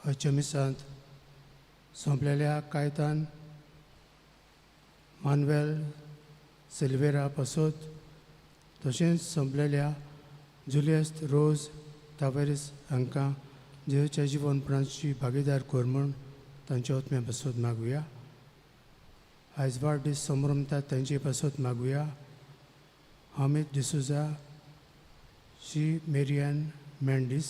आजच्या मिसांत सोंपलेल्या कायतान मानवेल सिल्वेरा पासत तशेंच सोंपलेल्या जुलियस रोज तावेरीस हांकां जेजूच्या जिवनपणाची भागीदार कर म्हूण तांच्या आत्म्या पासत मागुया. आयज वाडदीस संभ्रमतात तांचे पासत मागुया. हामीद डिसोजा, श्री मेरियन मेंडीस,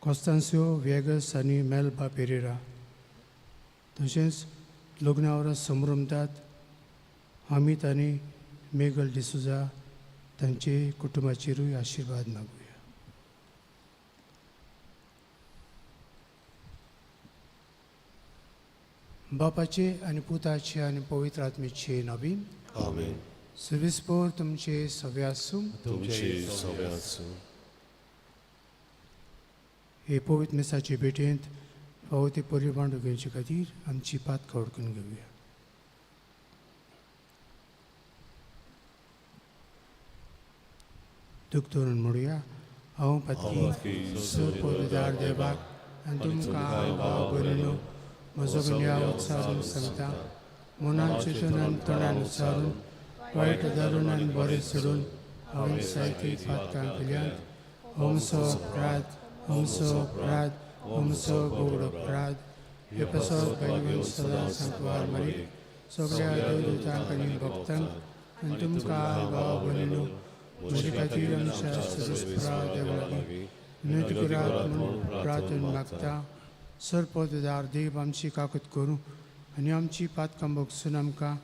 कॉस्तांसियो व्हिएगस आनी मेल्बा पेरेरा. तशेंच लग्ना संभ्रमतात अमीत आनी मेगल डिसोजा तांचे कुटुंबाचेरूय आशिर्वाद मागुया. बापाचे आनी पुताचे आनी पवित्र आत्म्याचे नांवान आमेन. सुविस्पोर तुमचे सवे आसूं. तुमचे सवे आसूं. हे पवित्र मिसाचे भेटेंत फावो ती परिमाण घेवचे खातीर आमची पातकां वळखून घेवया. दुख धरून म्हणुया, हांव पातकी सर्वदार देवाक आनी तुमकां भाव भयणींनो म्हजो गुन्यांव उच्चारून सांगता. मनान चिंतून आनी तोंडान उच्चारून वायट धरून आनी बरें सोडून हांवें साहित्यीक पातकां केल्यांत. होमसो अपराध, होमसो अपराध, होमसो गोड अपराध. हे पासत भाग्यवंत सदां सांकवार मारीक सगळ्या देवदूतांक आनी भक्तांक आनी तुमकां भाव भयणींनो म्हजे खातीर आमच्या सर्वेस्परा देवा लागीं विनंती करात म्हूण प्रार्थना मागता. सर्वपदार देव आमची काकूत करूं आनी आमची पातकां भोगसून आमकां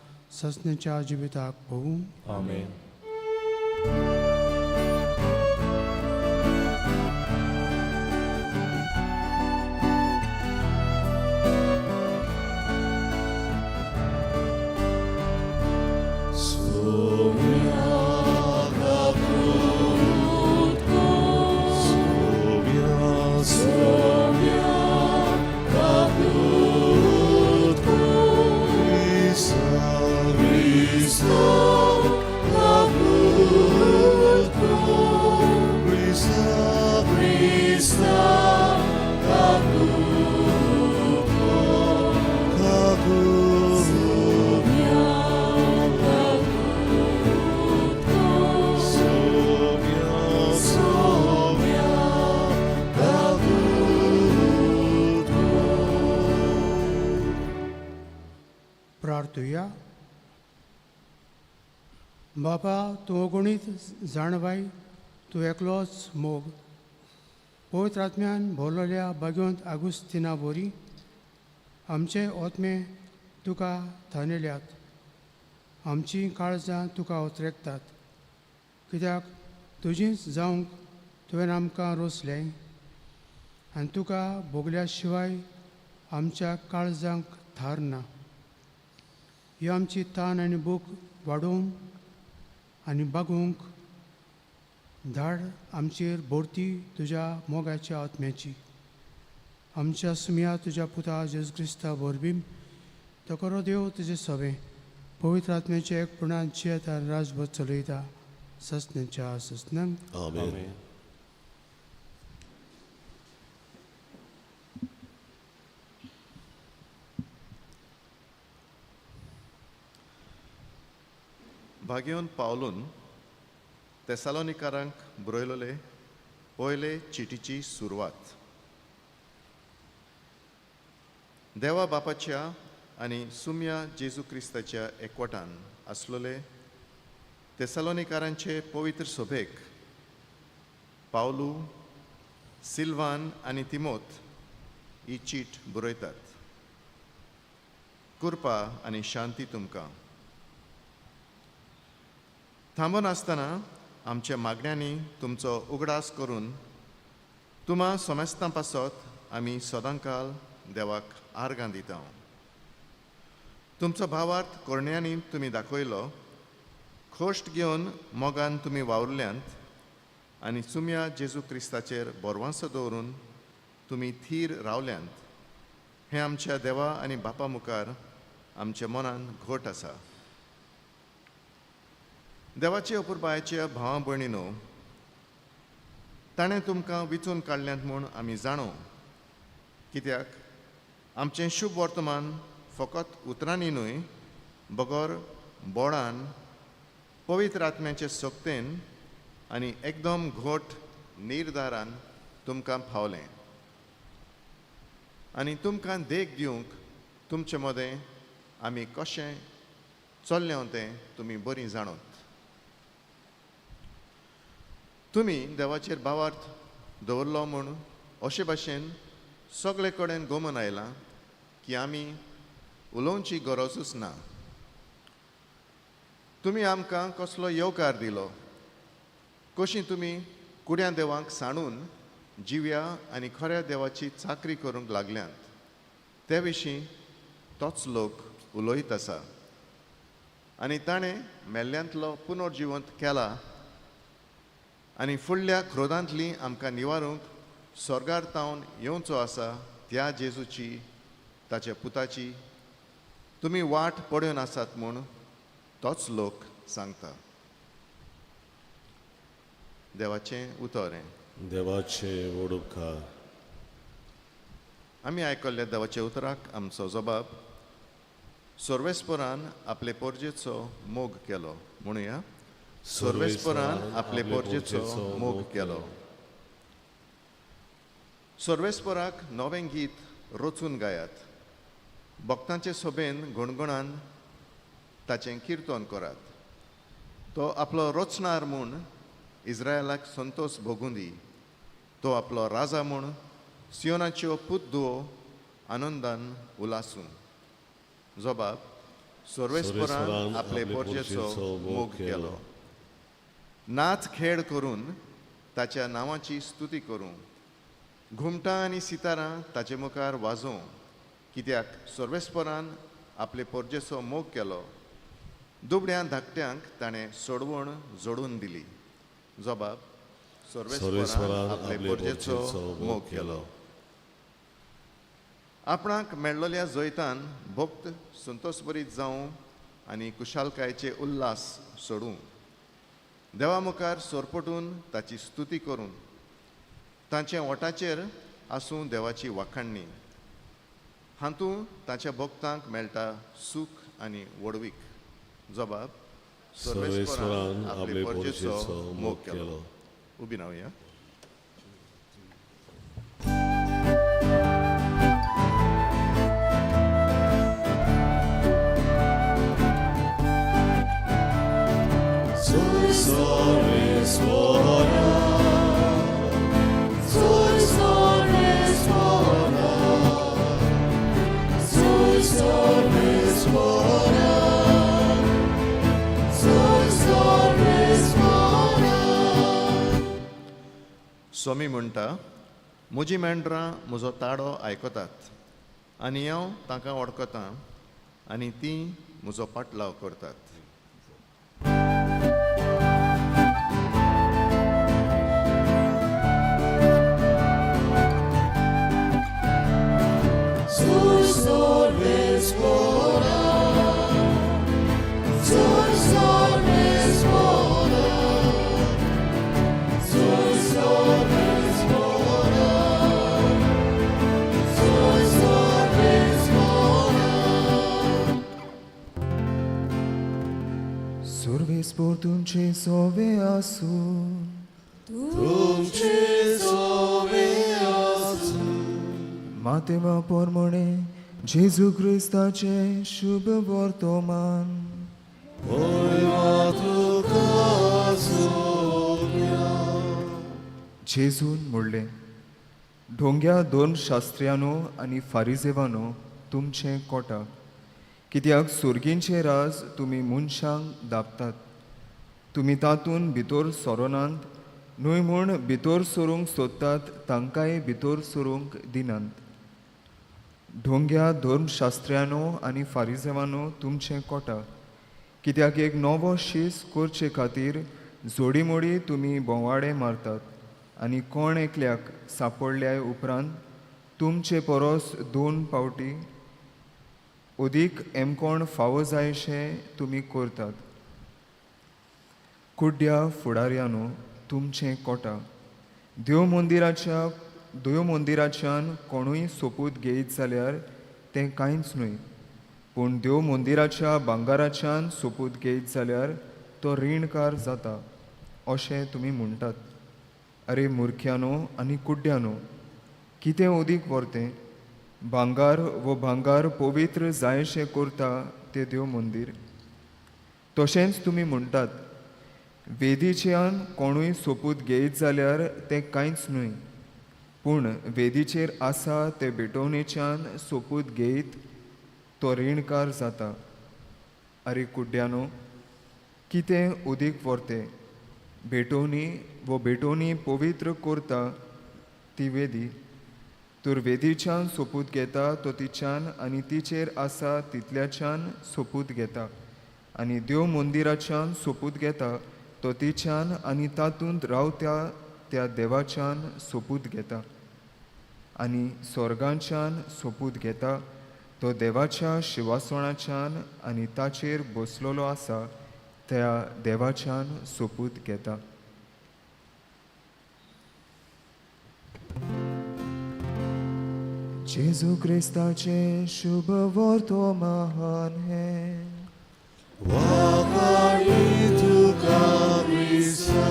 ससनेच्या जिविताक पळोवं. आमेन. प्रार्थुया. बापा, तूं अगणीत जाणवाय, तूं एकलोच मोग. पवित्र आत्म्यान भरलेल्या भाग्यवंत आगुस्तिना बोरी आमचे आत्मे तुका थानयल्यात, आमचीं काळजां तुका उतरेकतात. कित्याक तुजीच जावंक तुवें आमकां रोसलें आनी तुका भोगल्या शिवाय आमच्या काळजांक थार ना. ही आमची तान आनी भूक वाडोवंक आनी बागोवंक धाड आमचेर भरती तुज्या मोगाच्या आत्म्याची. आमच्या सुमया तुज्या पुता जेजू क्रिस्ता वरवीं तकरो देव तुजें सवें पवित्र आत्म्याचे एक पुणान जियेत आनी राजभर चलयता ससनेच्या ससनांक. आमेन. भाग्योन पावलून तेसालोनिकारांक बरयलोले पयले चिटीची सुरवात. देवा बापाच्या आनी सुम्या जेजू क्रिस्ताच्या एकवटान आसलोले तेसालोनिकारांचे पवित्र सभेक पावलू, सिल्वान आनी तिमोत ही चीट बरयतात. कृपा आनी शांती तुमकां. थांबनासतना आमच्या मागण्यांनी तुमचो उगडास करून तुमा सोमेस्तां पासत आमी सदांकाल देवाक आर्गां दिता. तुमचो भावार्थ करण्यांनी तुमी दाखयलो, खोश्ट घेवन मोगान तुमी वावुरल्यांत आनी सुम्या जेजू क्रिस्ताचेर बोरवांसो दवरून तुमी थीर रावल्यांत हें आमच्या देवा आनी बापा मुखार आमच्या मनान घट आसा. देवाचे अपुरबायेच्या भावा भयणीनो, ताणें तुमकां विचून काडल्यांत म्हूण आमी जाणो, कित्याक आमचें शुभ वर्तमान फकत उतरांनी न्हय बगर बोळान, पवित्र आत्म्याचे सक्तेन आनी एकदम घट निर्धारान तुमकां फावलें आनी तुमकां देख दिवंक तुमचे मदें आमी कशें चल्लें तें तुमी बरीं जाणोत. तुमी देवाचेर भावार्थ दवरलो म्हूण अशे भाशेन सगळे कडेन गोमन आयलां की आमी उलोवची गरजूच ना. तुमी आमकां कसलो येवकार दिलो, कशी तुमी कुड्या देवांक सांडून जिव्या आनी खऱ्या देवाची चाकरी करूंक लागल्यांत ते विशीं तोच लोक उलयत आसा आनी ताणें मेल्ल्यांतलो पुनर्जिवंत केला आनी फुडल्या क्रोधांतली आमकां निवारूंक स्वर्गार तावन येवचो आसा त्या जेजूची, ताच्या पुताची तुमी वाट पळोवन आसात म्हूण तोच लोक सांगता. देवाचें उतर हें. देवाचे व्हड उपकार. आमी आयकल्ल्या देवाच्या उतराक आमचो जबाब सर्वेस्परान आपले पोरजेचो मोग केलो म्हणुया. सर्वेस्परान आपले पोरजेचो मोग केलो. सर्वेस्पराक नवें गीत रचून गायात, भक्तांचे सोबेन गणगणान ताचें किर्तन करात. तो आपलो रचणार म्हूण इस्रायलाक संतोश भोगूं दी, तो आपलो राजा म्हूण सियोनाच्यो पूत दुवो आनंदान उलासूं. जबाब सर्वेस्परान आपले पोरजेचो मोग केलो. नाच खेळ करून ताच्या नांवाची स्तुती करूं, घुमटां आनी सितारां ताचे मुखार वाजोवं, कित्याक सर्वेस्परान आपले पोरजेचो मोग केलो, दुबड्या धाकट्यांक ताणें सोडवण जोडून दिली. जबाब सर्वेस्परान आपले पोरजेचो मोग केलो. आपणाक मेळ्ळल्या जैतान भक्त संतोषभरीत जावं आनी कुशालकायेचे उल्हास सोडूं, देवा मुखार सोरपटून ताची स्तुती करून तांच्या ओठाचेर आसूं देवाची वाखाणणी. हातूंत ताच्या भक्तांक मेळटा सूख आनी व्हडवीक. जबाब सर्वेस्परान आपले पोरजेचो मोग केलो. उबी रावया. स्वामी म्हणटा, म्हजी मेंढरां म्हजो ताडो आयकतात आनी हांव तांकां वळखतां आनी तीं म्हजो पाटलाव करतात. सर्वेस्पोर तुमचे सोवे आसूं. तुमचे सोवे आसूं. मातेवा पोरमोणे जेजू क्रिस्ताचे शुभ वर्तमान. होयवा तुका सोम्या. जेजून म्हणलें, ढोंग्या दोन शास्त्र्यानो आनी फारिजेवानो, तुमचें कोटा, कित्याक सुर्गींचे राज तुमी मनशांक दापतात. तुमी तातूंत भितर सरोनात न्हय, म्हूण भितर सरूंक सोदतात तांकांय भितर सरूंक दिनात. ढोंग्या धर्मशास्त्र्यानो आनी फारिजेवानो, तुमचें कोटा, कित्याक एक नवो शीस करचे खातीर जोडीमोडी तुमी बोवाडे मारतात आनी कोण एकल्याक सांपडल्या उपरांत तुमचे परस दोन पावटी अदीक एमकोण फावो जायशें तुमी करतात. कुड्ड्या फुडाऱ्यानो, तुमचें कोटा, देव मंदिराच्यान कोणूय सोपूत घेयत जाल्यार तें कांयच न्हय, पूण देव मंदिराच्या भांगाराच्यान सोपूत घेयत जाल्यार तो रिणकार जाता अशें तुमी म्हणटात. अरे मुर्ख्यानो आनी कुड्ड्यानो, कितें अदीक व्हरतें, भांगार वो भांगार पवित्र जायशें करता तें देव मंदीर? तशेंच तुमी म्हणटात, वेदीच्यान कोणूय सोपूत घेयत जाल्यार तें कांयच न्हय, पूण वेदीचेर आसा ते भेटवणेच्यान सोपूत घेयत तो रिणकार जाता. अरे कुड्ड्यानो, कितें अदीक व्हरतें, भेटवणी वो भेटवणी पवित्र करता ती वेदी? तर वेदीच्यान सोपूत घेता तो तिच्यान आनी तिचेर आसा तितल्याच्यान सोपूत घेता, आनी देव मंदिराच्यान सोपूत घेता तो तिच्यान आनी तातूंत रावत्या त्या देवाच्यान सोपूत घेता, आनी स्वर्गाच्यान सोपूत घेता तो देवाच्या शिवासणाच्यान आनी ताचेर बसलेलो आसा त्या देवाच्यान सोपूत घेता. जेजू क्रिस्ताचे शुभ वर्तमान हें. वाखाणी तुका क्रिस्ता.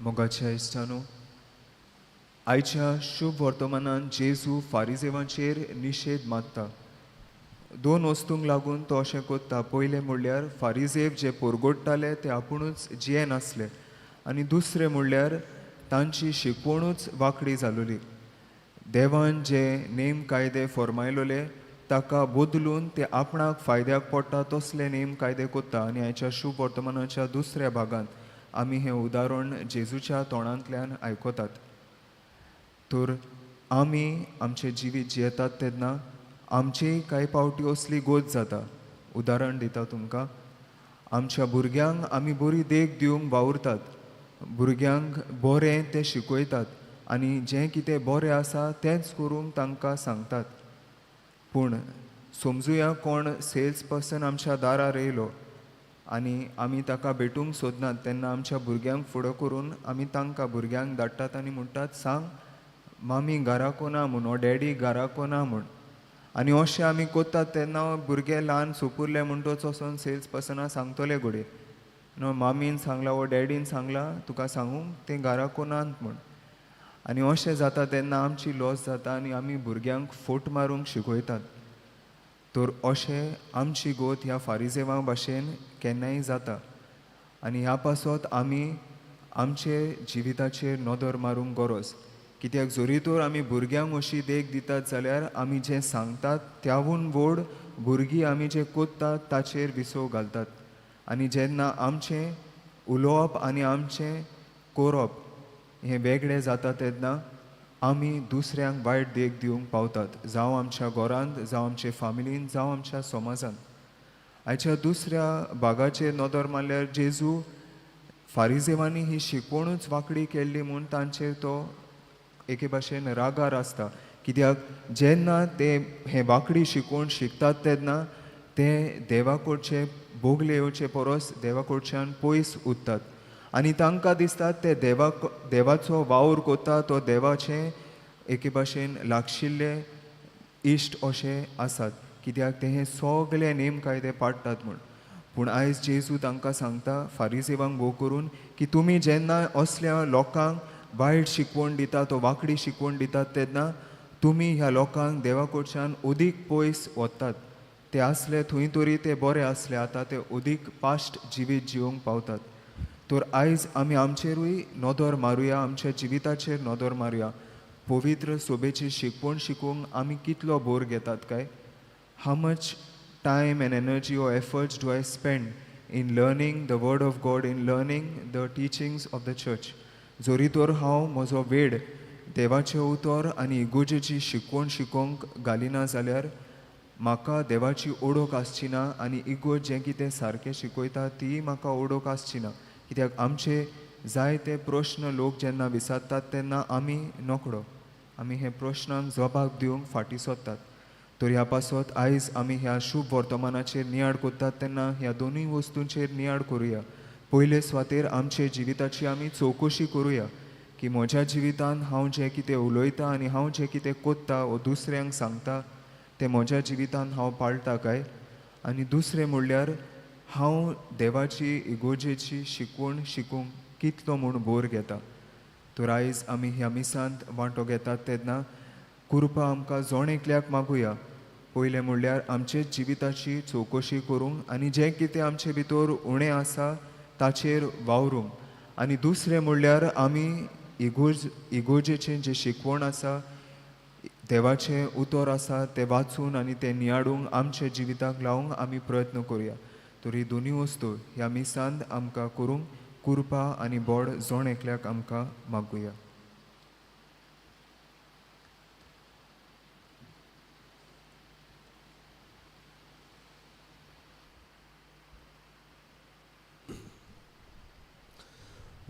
मोगाच्या इश्टानो, आयच्या शुभ वर्तमानान जेजू फारिजेवांचेर निशेध मारता. दोन वस्तूंक लागून तो अशें कोत्ता. पयलें म्हणल्यार फारिजेव जे पोरगोडटाले ते आपुणूच जिये नासले, आनी दुसरें म्हणल्यार तांची शिकवणूच वांकडी जालोली. देवान जे नेम कायदे फॉर्मायलोले ताका बदलून ते आपणाक फायद्याक पडटा तसले नेम कायदे कोत्ता. आनी आयच्या शुभ वर्तमानाच्या दुसऱ्या भागांत आमी हें उदाहरण जेजूच्या तोंडांतल्यान आयकतात. तर आमी आमचें जिवीत जियेतात तेन्ना आमचेय कांय पावटी असली गोत जाता. उदाहरण दिता तुमकां, आमच्या भुरग्यांक आमी बरी देख दिवंक वावुरतात, भुरग्यांक बरें तें शिकयतात आनी जें कितें बरें आसा तेंच करूंक तांकां सांगतात. पूण समजुया कोण सेल्स पर्सन आमच्या दारार येयलो आनी आमी ताका भेटूंक सोदनात, तेन्ना आमच्या भुरग्यांक फुडो करून आमी तांकां भुरग्यांक धाडटात आनी म्हणटात, सांग मामी घराको ना म्हूण, डॅडी घराको ना म्हूण. आनी अशें आमी कोत्तात तेन्ना भुरगे ल्हान सोपुरले म्हणटच वचोन सेल्स पर्सना सांगतले घडये, न्हू मामीन सांगलां वो डॅडीन सांगलां तुका सांगूंक तें घराको नात म्हूण. आनी अशें जाता तेन्ना आमची लॉस जाता आनी आमी भुरग्यांक फोट मारूंक शिकयतात. तर अशें आमची गोत ह्या फारिजेवां भाशेन केन्नाय जाता. आनी ह्या पासत आमी आमचे जिविताचेर नदर मारूंक गरज, कित्याक जरी तर आमी भुरग्यांक अशी देख दितात जाल्यार आमी जें सांगतात त्यावून व्हड भुरगीं आमी जें कोत्तात ताचेर विसव घालतात. आनी जेन्ना आमचें उलोवप आनी आमचें कोरप हें वेगळें जाता तेन्ना आमी दुसऱ्यांक वायट देख दिवंक पावतात, जावं आमच्या घरांत, जावं आमचे फामिलीन, जावं आमच्या समाजांत. आयच्या दुसऱ्या भागाचेर नदर मारल्यार जेजू फारिजेवांनी ही शिकवणूच वांकडी केल्ली म्हूण तांचेर तो एके भाशेन रागार आसता. कित्याक जेन्ना ते हें वांकडी शिकवण शिकतात तेन्ना ते देवाकडचे भोगले येवचे परस देवाकडच्यान पयस उरतात आनी तांकां दिसता ते देवाचो वावर करता तो देवाचें एके भाशेन लागशिल्ले इश्ट अशे आसात. कित्याक ते हे सगळे नेम कायदे पाळटात म्हूण. पूण आयज जेजू तांकां सांगता फारिजेवांक भोव करून की तुमी जेन्ना असल्या लोकांक वायट शिकवण दितात वो वांकडी शिकवण दितात तेन्ना तुमी ह्या लोकांक देवा कडच्यान अदीक पयस वतात. ते आसले थंय तरी ते बरे आसले, आतां ते अदीक पाश्ट जिवीत जिवंक पावतात. तर आयज आमी आमचेरूय नदर मारुया, आमच्या जिविताचेर नदर मारुया. पवित्र सोबेची शिकवण शिकूंक आमी कितलो बोर घेतात काय? How much time and energy or efforts do I spend in learning the word of God, in learning the teachings of the church? जरी तर हांव म्हजो वेळ देवाचें उतर आनी इगोजेची शिकवण शिकोवंक घालिना जाल्यार म्हाका देवाची ओळख आसची ना आनी इगोज जें कितें सारकें शिकयता ती म्हाका ओळख आसची ना. कित्याक आमचे जायते प्रश्न लोक जेन्ना विचारतात तेन्ना आमी नकळो, आमी हे प्रश्नांक जबाब दिवंक फाटीं सोदतात. तर ह्या पासत आयज आमी ह्या शुभ वर्तमानाचेर नियाळ करतात तेन्ना ह्या दोनूय वस्तूंचेर नियाळ करुया. पयले सुवातेर आमचे जिविताची आमी चवकशी करुया की म्हज्या जिवितान हांव जें कितें उलयतां आनी हांव जें कितें कोत्ता वो दुसऱ्यांक सांगता तें म्हज्या जिवितान हांव पाळटा काय? आनी दुसरें म्हणल्यार हांव देवाची इगोजेची शिकवण शिकूंक कितलो म्हूण बोर घेता. तर आयज आमी ह्या मिसांत वांटो घेतात तेन्ना कृपा आमकां जण एकल्याक मागुया. पयलें म्हणल्यार आमचे जिविताची चवकशी करूंक आनी जें कितें आमचे भितर उणें आसा ताचेर वावरूंक, आनी दुसरें म्हणल्यार आमी इगोजेचें जें शिकवण आसा, देवाचें उतर आसा तें वाचून आनी तें नियाळूंक आमच्या जिविताक लावंक आमी प्रयत्न करुया. तर ही दोनूय वस्तू ह्या मिसांत आमकां करूंक कृपा आनी बोड जण एकल्याक आमकां मागुया.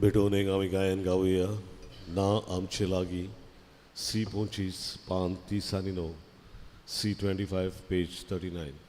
भेटून एक आमी गायन गावया ना आमचे लागीं सी 25 पान 30 आनी 9, सी 25 पेज 39.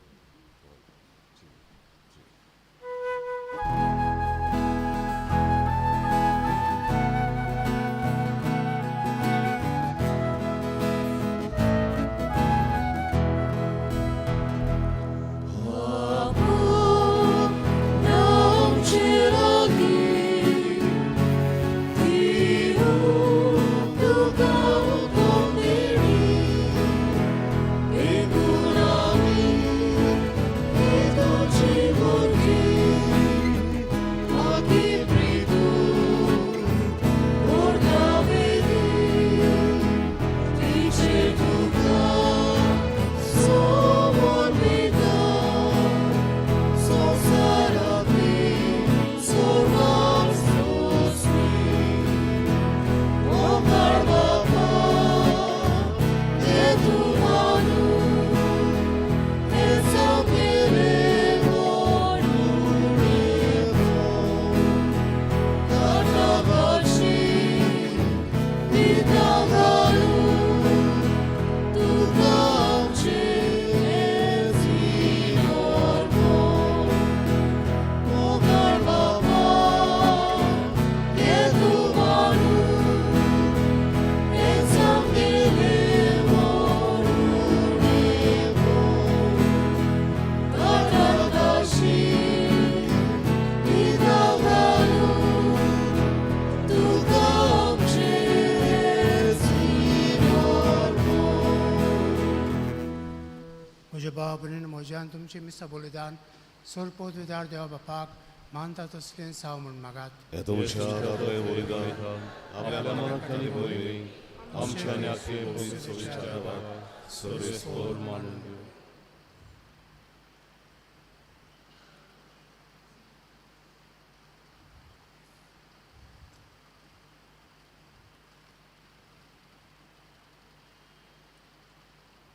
म्हज्यान तुमचें मिसा बलिदान सोरपोतदार देवा बापाक मानता तसलें साव म्हूण मागात.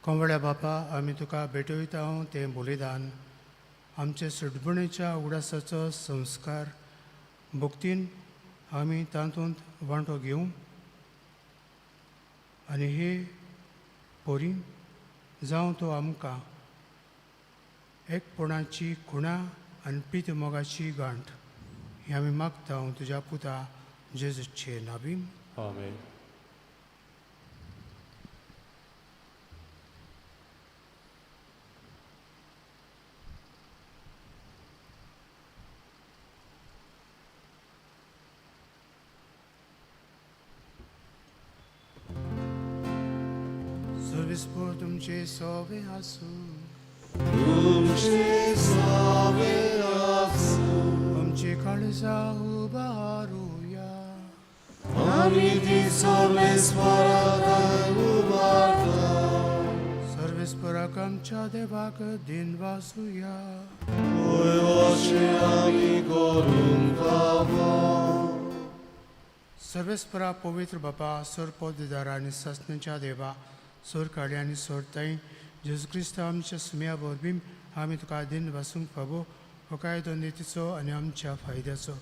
कोंबड्या बापा आमी तुका भेटयता तें बलिदान आमचे सुटबणेच्या उगडासाचो संस्कार भक्तीन आमी तातूंत वांटो घेवं आनी हे परी जावं तो आमकां एकपणाची खुणा आनी पीत मोगाची गांठ ही आमी मागता तुज्या पुता जेजूचे नाबी. आमेन. सर्वेस्पोर तुमचे सोवे आसूं. तुमचे सोवे आसूं. आमचे काळजा उबारुया. आमी ती सर्वेस्पराक उबारता. सर्वेस्पराक आमच्या देवाक दिन वासुया. होय अशें आमी करूंक फावो. सर्वेस्परा पवित्र बापा, सर पददार आनी सासणाच्या देवा, सोर काडे आनी सोर ताई जेजू क्रिस्त आमच्या सुम्या वरवीं आमी तुका दिन वासूंक फावो हो कायदो नितीचो आनी आमच्या फायद्याचो.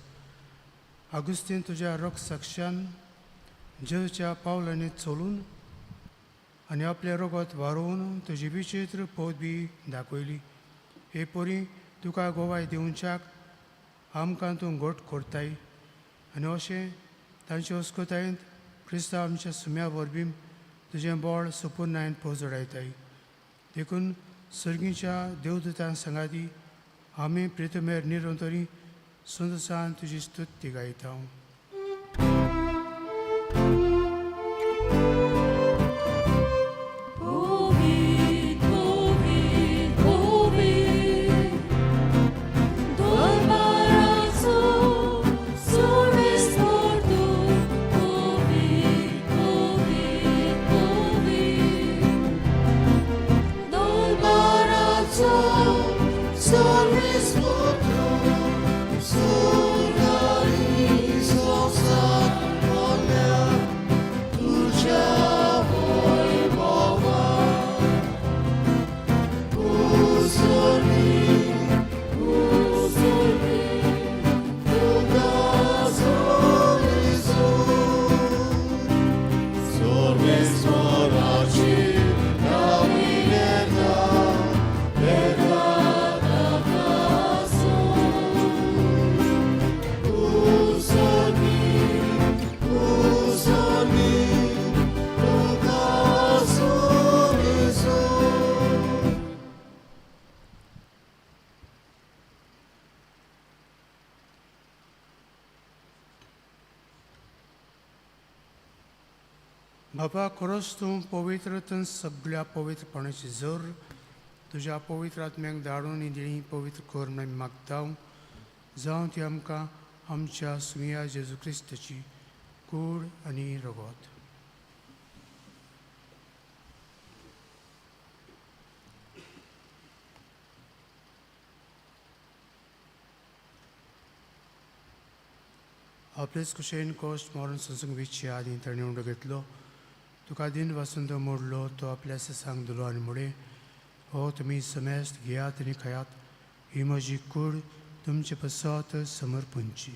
आगुस्तीन तुज्या रोग साक्षान जेजूच्या पावलांनी चलून आनी आपल्या रोगात वारोवन तुजी विचित्र पदवी दाखयली. हे परी तुका गोवाय दिवच्याक आमकां तूं घट करताय आनी अशें तांचे अस्कतायेंत क्रिस्तांव आमच्या सुम्या वरवीं तुजें बळ सुपुर्णायन पोजडायताय. देखून सर्गीच्या देवदूतां सांगाती आमी प्रितमेर निरंतरी सुंदसान तुजी स्तुती गायता. बाबा, खरोच तूं पवित्र तूं सगळ्या पवित्रपणाची जोर तुज्या पवित्र आत्म्याक धाडून दिली पवित्र कर म्हूण मागता. जावं ती आमकां आमच्या सुया जेजू क्रिस्ताची कूड आनी रगत. आपलेच कुशेन कोश्ट मरण संसूंक विचचे आदीं ताणें उंडो घेतलो. तुका दिन वासून तो मोडलो, तो आपल्या सांग दिलो आनी म्हणलें, हो तुमी समेस्त घेयात आनी खायात, ही म्हजी कूड तुमचे पसत समर्पणची.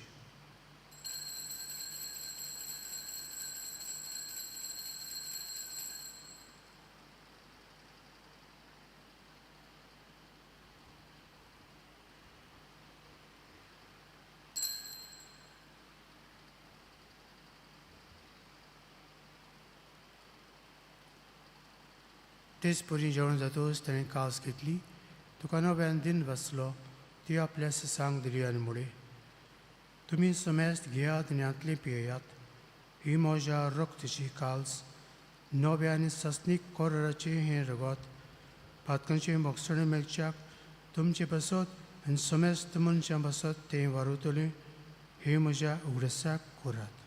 तेच परी जेवण जातकच ताणें कास घेतली, तुका नव्यान दिन वाचलो, ती आपल्या सांग दिली आनी म्हणलें, तुमी समेस्त घेयात आनी हांतलें पियेयात, ही म्हज्या रक्ताची काल्स, नव्या आनी सासणीक कोराचें हें रगत, पातकांचें मोगसणें मेळच्याक तुमचे पासत आनी समेस्त मनशां पासत तें वारवतलें, हें म्हज्या उगडासाक करात.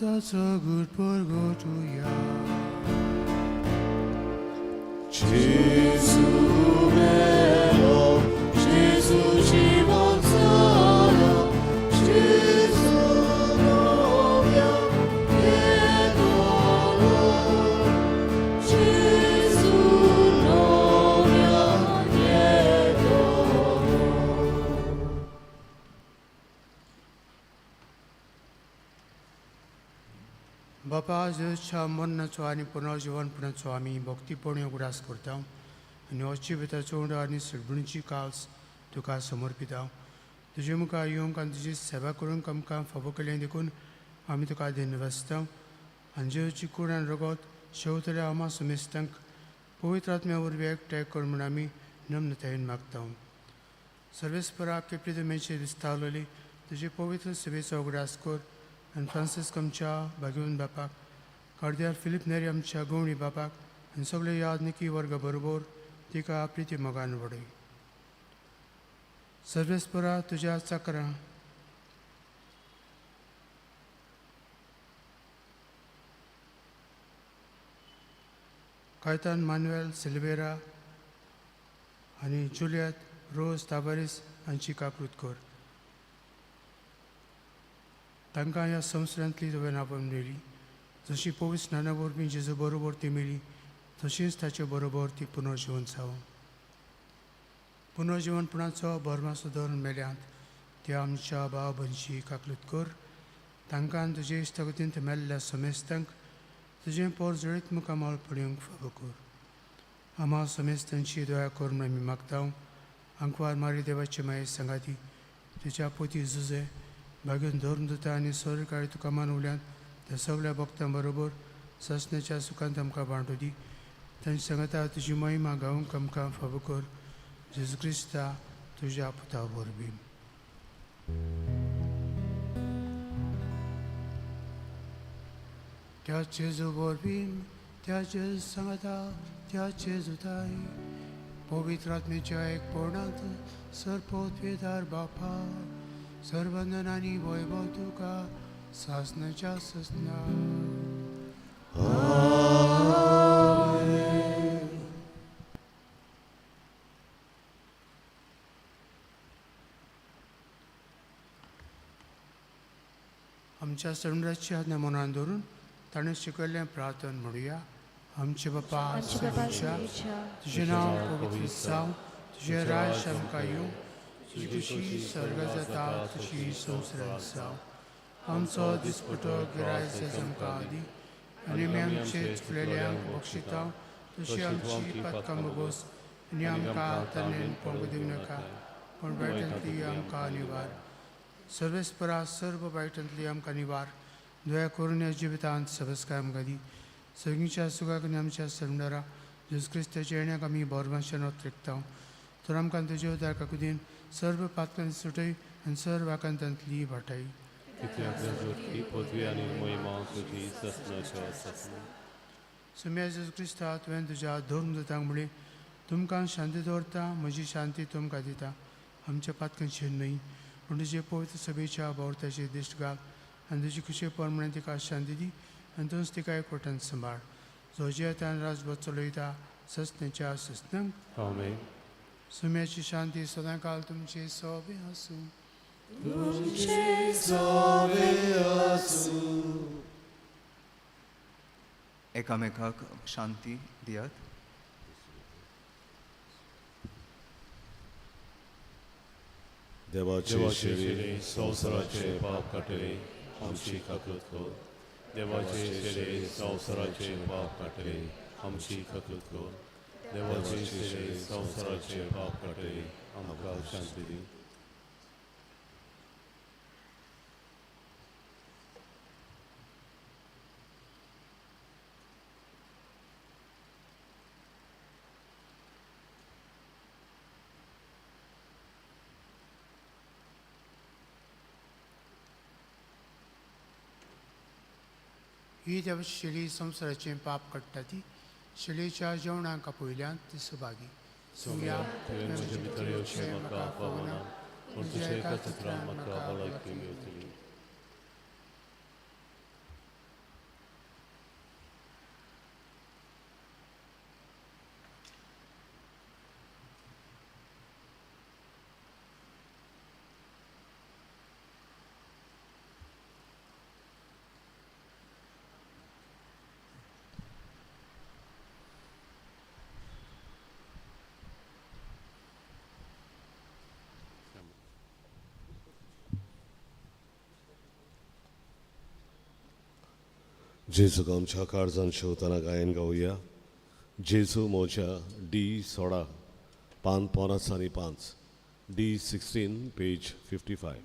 That's a good purgatoria. Gesù mio, Gesù ci consola, Gesù novia e dolor, Gesù novia e dolor. बापा, जेजूच्या मरणाचो आनी पुनर्जिवनपणाचो आमी भक्तीपणी उगडास करता आनी हो जिविताचो उंडो आनी सडबणीची काल्स तुका समर्पिता. तुजे मुखार येवंक आनी तुजी सेवा करूंक आमकां फावो केलें देखून आमी तुका धन्यवाद आनी जेजूची कूड आनी रगत शेवतल्या आमा समेस्तांक पवित्र आत्म्या वरवीं एकठांय कर म्हूण आमी नम्रतायेन मागता. सर्वेस्परा आपके प्रितमेचे विस्तावलेली तुजे पवित्र सेवेचो उगडास कर आनी फ्रांसिस्क आमच्या भाग्यवंत बापाक, कार्दिनाल फिलीप नेरी आमच्या गवणी बापाक आनी सगळे यादनिकी वर्गा बरोबर तिका प्रिती मोगान वडय. सर्वेस्परा तुज्या चाकरां कायतान मानुएल सिल्वेरा आनी जुलियत रोज ताबारीस हांची काकृत कर. तांकां ह्या संवसारांतली तुवें आपोवन मेळ्ळी. जशी पवित्र स्नाना वरवीं जेजू बरोबर ती मेळ्ळी तशीच ताचे बरोबर ती पुनर्जिवन जावं. पुनर्जिवनपणाचो भरमासो धरून मेल्यांत त्या आमच्या भाव भयणीची काकलूत कर. तांकां तुजे इश्टागतींत मेल्ल्या समेस्तांक तुजें पोर जळीत मुखामळ पळोवंक फावो कर. आमा समेस्तांची दया कर म्हूण आमी मागता. आंकवार मारी देवाचे माये सांगाती तुज्या पोती जुजे भाग्यून धरून दिता आनी सरकाळी तुका मानवल्यांत त्या सगळ्या भक्तां बरोबर ससण्याच्या सुखांत आमकां बांटू दी. तांची सांगाता तुजी महिमा गावंक आमकां फावो कर. जेजू क्रिस्ता तुज्या पुता वरवीं. त्या जेजू वरवीं, त्या जेजू सांगाता, त्या जेजूताय पवित्र आत्म्याच्या एकपणांत सर्वोत्पेदार बापा सर्वंदन आनी वैभव तुका सासनाच्या ससना. आमच्या सरुंद्राची आज्ञा मनान धरून ताणें शिकयल्लें प्रार्थन म्हणुया. आमचे बापा सर्वेच्या, तुजें नांव पवित्र जावं, तुजें राज आमकां येवं, तुजी खुशी स्वर्गांत जाता तशी संवसारांत जावं. आमचो दिसपटो गिरायक आमकां दी आनी आमी आमचे चुकलेल्यांक बक्षिता तशी आमची पातकां भोगोस आनी आमकां ताणें पळोवंक दिवं नाका पूण वायटांतली आमकां निवार. सर्वेस्परा सर्व वायटांतली आमकां निवार. दया करून ह्या जिवितांत सबस्काय आमकां दी. सगळींच्या सुखाक आनी आमच्या सरंडारा जेजू क्रिस्ताच्या येण्याक आमी बोरमाशेन ओतरेकता. तर आमकां तुजे उदार काकुदीन सर्व पातकांनी सुटय आनी सर्व आकांतांतली वाटाय. सुम्या जेजू क्रिस्ता तुवें तुज्या धर्म दुतांक म्हणलें, तुमकां शांती दवरता, म्हजी शांती तुमकां दिता. आमच्या पातकांचेर न्हय पूण तुजे पवित्र सभेच्या बावरताचेर दिश्ट घाल आनी तुजी खुशे प्रमाणे तिका शांती दी आनी तूंच तिका एकवटान सांबाळ. जो जियेता राजभर चलयता ससनेच्या ससनांक. आमेन. सुम्याची शांती सदांकाल तुमचे सोबे आसूं. एकामेकाक शांती दियात. देवाचे देवाचे संवसाराचे पाप काडटले आमची काकूत कर. देवाचे शेरे संवसाराचे पाप काडटले आमची काकूत कर. देवाचे शेरे संवसाराचे पाप काडटले आमकां शांती दी. ही देवाची शेळी संवसाराचें पाप काडटा ती शेळयेच्या जेवणाक आपयल्यान ती सभागी. सोम्या, तुवें म्हजे भितर येवचें म्हाका फावना, पूण तुज्या एका उतरान म्हाका भलायकी मेळटली. जेजूक आमच्या काळजान शेवतना गायन गावया. जेजू मोज्या डी 16 5 5 आनी 5 D 16 page 55.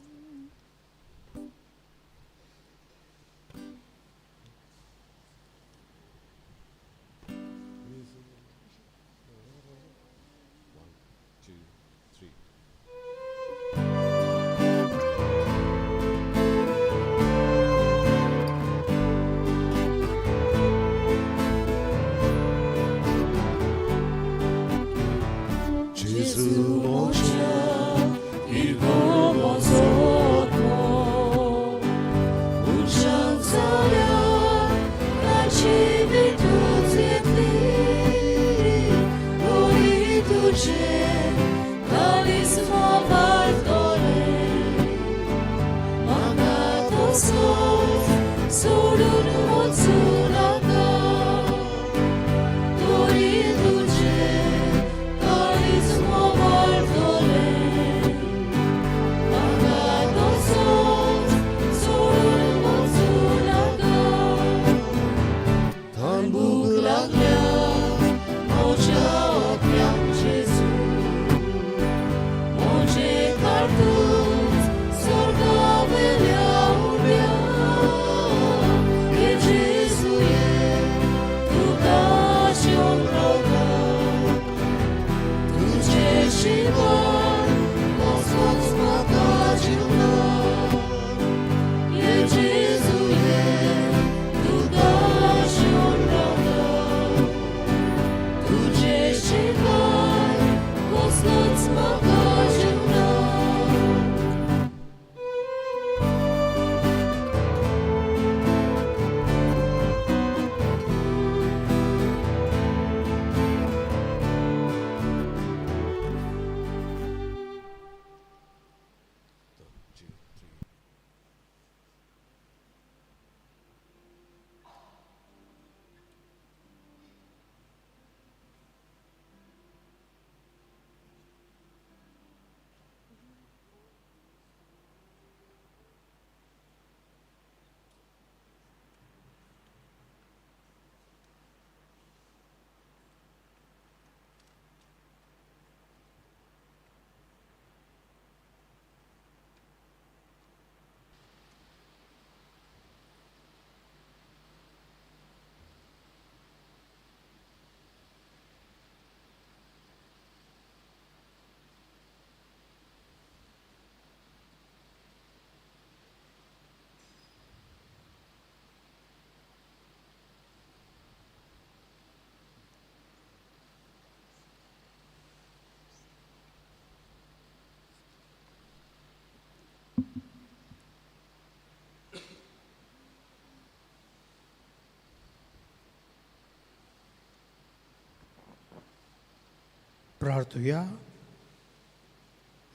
प्रार्थुया.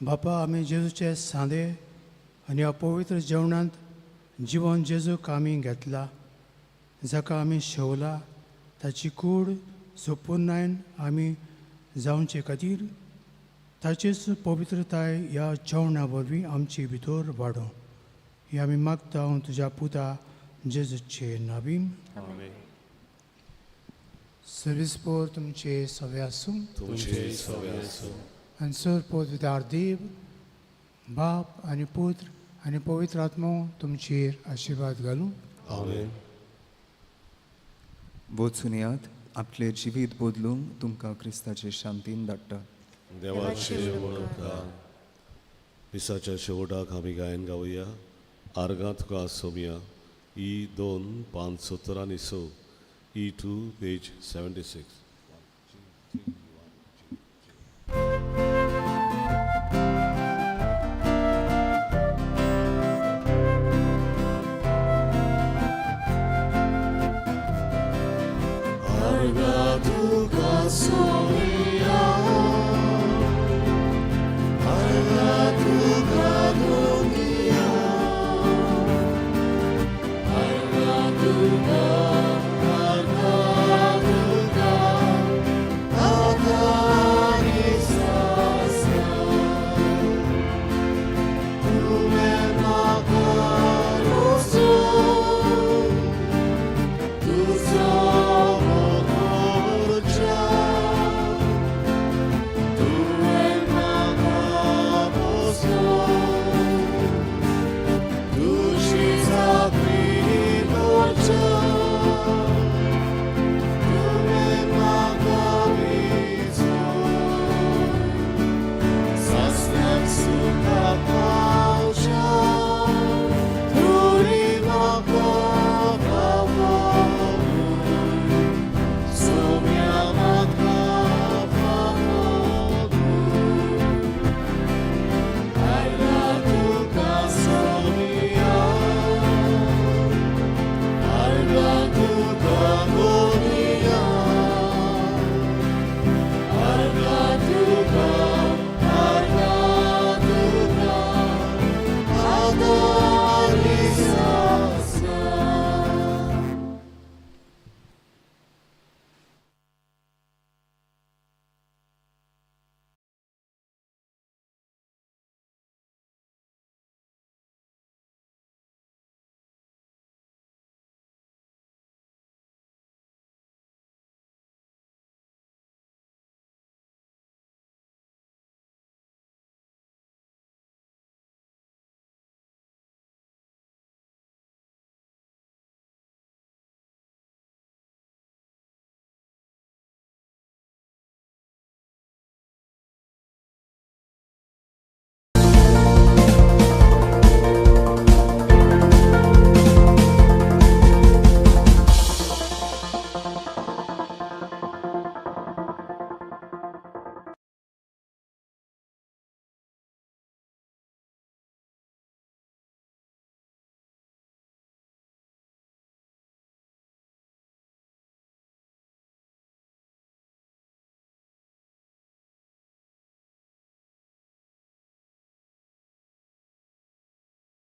बापा, आमी जेजूचे सांदे आनी अपवित्र जेवणांत जिवन जेजूक आमी घेतला, जाका आमी शेवला ताची कूड सोपुर्णायन आमी जावचे खातीर ताचीच पवित्रताय ह्या जेवणा वरवीं आमची भितर वाडोवं, ही आमी मागता तुज्या पुता जेजूचे नावीन. सर्वीस पोर तुमचे सवे आसूं, तुमचे सवे आसूं. आनी सर पवित्र देव बाप आनी पुत्र आनी पवित्र आत्मो तुमचेर आशिर्वाद घालूं. आमेन. वचून यात, आपले जिवीत बदलूंक तुमकां क्रिस्ताचे शांतीन धाडटा. देवाचे उपकार. दिसाच्या शेवटाक आमी गायन गावया आर्गां तुका Somaiya E 2 5 17 6 E 2 page 76. Arga tuka.